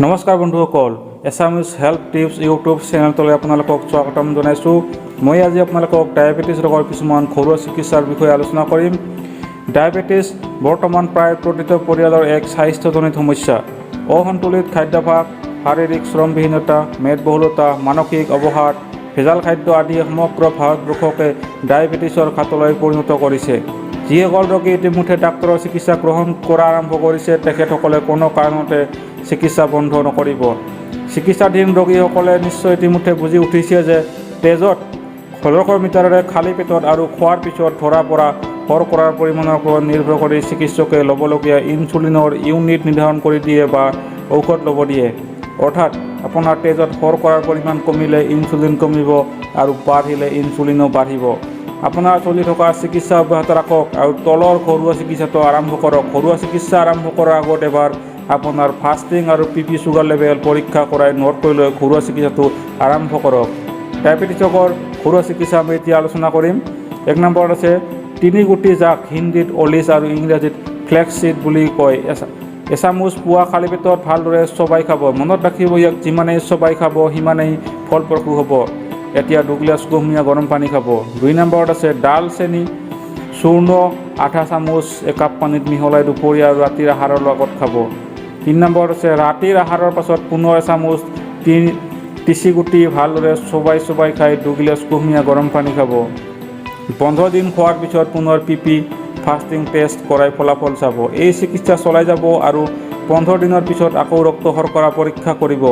নমস্কাৰ বন্ধুসকল, Assamese health tips YouTube চেনেলটোলৈ আপোনালোকক স্বাগতম জনাইছোঁ। মই আজি আপোনালোকক ডায়েবেটিছ ৰোগৰ কিছুমান ঘৰুৱা চিকিৎসাৰ বিষয়ে আলোচনা কৰিম। ডায়েবেটিছ বৰ্তমান প্ৰায় প্ৰতিটো পৰিয়ালৰ এক স্বাস্থ্যজনিত সমস্যা। অসন্তুলিত খাদ্যাভ্যাস, শাৰীৰিক শ্ৰমবিহীনতা, মেদবহুলতা, মানসিক অৱসাদ, ভেজাল খাদ্য আদিয়ে সমগ্ৰ ভাৰতবৰ্ষকে ডায়েবেটিছৰ খাতলৈ পৰিণত কৰিছে। যিসকল ৰোগী ইতিমধ্যে ডাক্তৰৰ চিকিৎসা গ্ৰহণ কৰা আৰম্ভ কৰিছে, তেখেতসকলে কোনো কাৰণতে চিকিৎসা বন্ধ নকৰিব। চিকিৎসাধীন ৰোগীসকলে নিশ্চয় ইতিমধ্যে বুজি উঠিছে যে তেজত গ্লুক'মিটাৰেৰে খালী পেটত আৰু খোৱাৰ পিছত ধৰা পৰা শৰ্কৰাৰ পৰিমাণৰ ওপৰত নিৰ্ভৰ কৰি চিকিৎসকে ল'বলগীয়া ইনচুলিনৰ ইউনিট নিৰ্ধাৰণ কৰি দিয়ে বা ঔষধ ল'ব দিয়ে। অৰ্থাৎ আপোনাৰ তেজত শৰ্কৰাৰ পৰিমাণ কমিলে ইনচুলিন কমিব আৰু বাঢ়িলে ইনচুলিনো বাঢ়িব। আপোনাৰ চলি থকা চিকিৎসা অব্যাহত ৰাখক আৰু তলৰ ঘৰুৱা চিকিৎসাটো আৰম্ভ কৰক। ঘৰুৱা চিকিৎসা আৰম্ভ কৰাৰ আগত এবাৰ আপোনাৰ ফাষ্টিং আৰু পি চুগাৰ লেভেল পৰীক্ষা কৰাই নোট কৰি লৈ ঘৰুৱা চিকিৎসাটো আৰম্ভ কৰক। ডায়েবেটিছ ৰোগৰ ঘৰুৱা চিকিৎসা আমি এতিয়া আলোচনা কৰিম। এক নম্বৰত আছে তিনি গুটি, যাক হিন্দীত অলিছ আৰু ইংৰাজীত ফ্লেক্সিড বুলি কয়। এচামুচ পুৱা খালী পেটত ভালদৰে চবাই খাব। মনত ৰাখিব, ইয়াক যিমানেই চবাই খাব, সিমানেই ফলপ্ৰসূ হ'ব। এতিয়া 2 গিলাচ কুহুমীয়া গৰম পানী খাব। দুই নম্বৰত আছে ডালচেনি চূৰ্ণ আধা চামুচ একাপ পানীত মিহলাই দুপৰীয়া আৰু ৰাতিৰ আহাৰৰ লগত খাব। তিনি নম্বৰত আছে ৰাতিৰ আহাৰৰ পাছত পুনৰ এচামুচ তিচি গুটি ভালদৰে চবাই চবাই খাই 2 গিলাচ কুহুমীয়া গৰম পানী খাব। 15 দিন খোৱাৰ পিছত পুনৰ পি ফাষ্টিং টেষ্ট কৰাই ফলাফল চাব। এই চিকিৎসা চলাই যাব আৰু 15 দিনৰ পিছত আকৌ ৰক্ত শৰ্কৰা পৰীক্ষা কৰিব।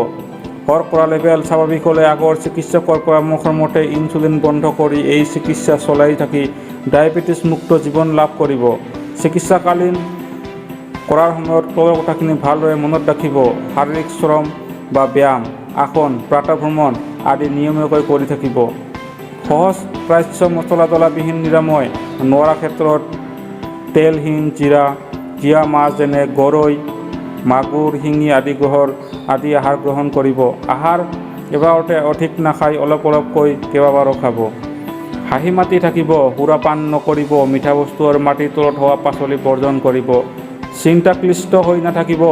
শৰ্কৰা লেভেল স্বাভাৱিক হ'লে আগৰ চিকিৎসকৰ পৰামৰ্শৰ মতে ইনচুলিন বন্ধ কৰি এই চিকিৎসা চলাই থাকি ডায়েবেটিছ মুক্ত জীৱন লাভ কৰিব। চিকিৎসাকালীন কৰাৰ সময়ত তলৰ কথাখিনি ভালদৰে মনত ৰাখিব। শাৰীৰিক শ্ৰম বা ব্যায়াম, আসন, প্ৰাতঃভ্ৰমণ আদি নিয়মীয়াকৈ কৰি থাকিব। সহজ প্ৰাচ্য মছলা জ্বলাবিহীন নিৰাময় নোৱাৰা ক্ষেত্ৰত তেলহীন জীয়া মাছ যেনে গৰৈ, মাগুৰ, শিঙি আদি আহাৰ গ্ৰহণ কৰিব। আহাৰ এবাৰতে অধিক নাখাই অলপ অলপকৈ কেইবাবাৰো খাব। হাঁহি মাতি থাকিব। সুৰাপান নকৰিব। মিঠা বস্তু আৰু মাটিৰ তলত হোৱা পাচলি বৰ্জন কৰিব। চিন্তাক্লিষ্ট হৈ নাথাকিব।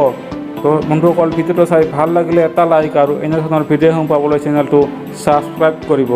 তো বন্ধুসকল, ভিডিঅ'টো চাই ভাল লাগিলে এটা লাইক আৰু এনেধৰণৰ ভিডিঅ'সমূহ পাবলৈ চেনেলটো ছাবস্ক্ৰাইব কৰিব।